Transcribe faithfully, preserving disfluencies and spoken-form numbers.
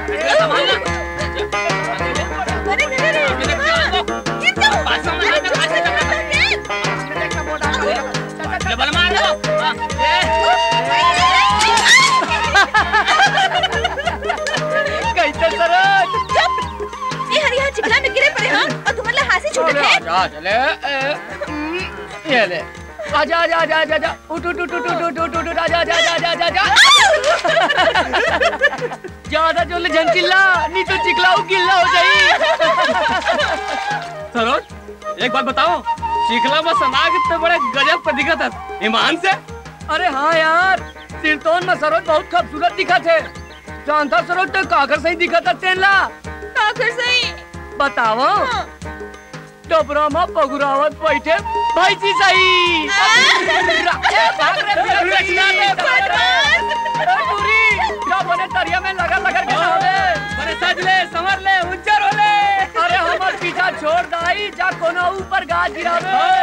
अरे, अरे, अरे, गिर जाओ। अरे, डबल मार दो। हाँ, ए। कैसे सरोज? चुप। ए हर यहाँ चिखला में गिरे पड़े, हाँ? और तुमन ला हाँसी छूटत हे? आजा, आजा, ले, ए, हम्म, ये ले। आजा, आजा, आजा, आजा, आजा। उठ, उठ, उठ, आजा, आजा, आजा, आजा, आजा। ज्यादा जोर ले झन चिल्ला, नहीं तो चिखला अउ गिल्ला हो जाई। सरोज, एक बात बताओ, चिखला में सना के तो बड़े गजब के दिखत हस, ईमान से। अरे हाँ यार, सिरतोन में सरोज बहुत खूबसूरत दिखत हे। जानथस सरोज, तैं काकर सही दिखत हस तेन ला? काकर सही? बतावव। हाँ। डबरा म पगुरावत बइठे भैंसी सही। ए, भाग रे, भाग रे, बदमाश। ए, टूरी, जा बने तरिया में लगर लगर के नहावे। बने सज ले, संवर ले, उज्जर हो ले। अरे हमर पीछा छोड़ दाई, जा कोनो ऊपर गाज गिरावे।